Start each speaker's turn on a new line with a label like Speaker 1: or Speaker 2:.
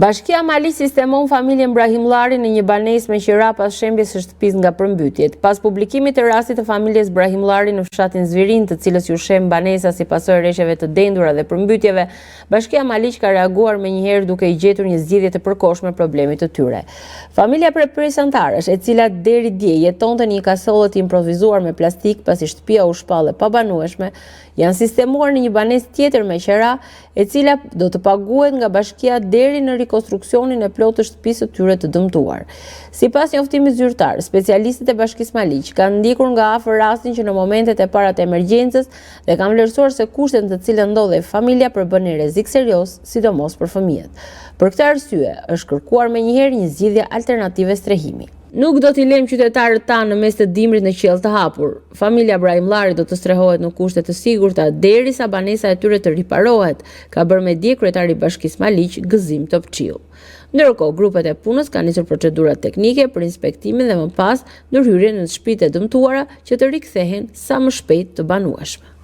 Speaker 1: Bashkia Maliq sistemon familjen Brahimllari në një banesë me qira pas shembjes së shtëpisë nga përmbytjet. Pas publikimit të rastit të familjes Brahimllari në fshatin Zvirinë, të cilës iu shemb banesa si pasojë e reshjeve të dendura dhe përmbytjeve, Bashkia Maliq ka reaguar menjëherë duke i gjetur një zgjidhje të përkohshme problemit të tyre. Familja prej pesë anëtarësh, e cila deri dje jetonte në një kasolle të improvizuar me plastikë pasi shtëpia u shpall e pabanueshme, janë sistemuar në një banesë tjetër me qera, e cila do të paguhet nga bashkia deri në rikonstruksionin e plotë të shtëpisë së tyre të dëmtuar. Sipas njoftimit zyrtar, specialistët e Bashkisë Maliq kanë ndjekur nga afër rastin që në momentet e para të emergjencës dhe kanë vlerësuar se kushtet në të cilën ndodhej familja përbënin rrezik serioz, sidomos për fëmijët. Për këtë arsye, është kërkuar menjëherë një zgjidhje alternative strehimi. Nuk do t'i lëmë qytetarët tanë në mes të dimrit në qiell të hapur. Familja Brahimllari do të strehohet në kushte të sigurta derisa banesa e tyre të riparohet, ka bërë me dije kryetari i Bashkisë Maliq, Gëzim Topçiu. Ndërkohë, grupet e punës kanë nisur procedurat teknike për inspektimin dhe më pas ndërhyrjen në shtëpitë e dëmtuara që të rikthehen sa më shpejt të banueshme.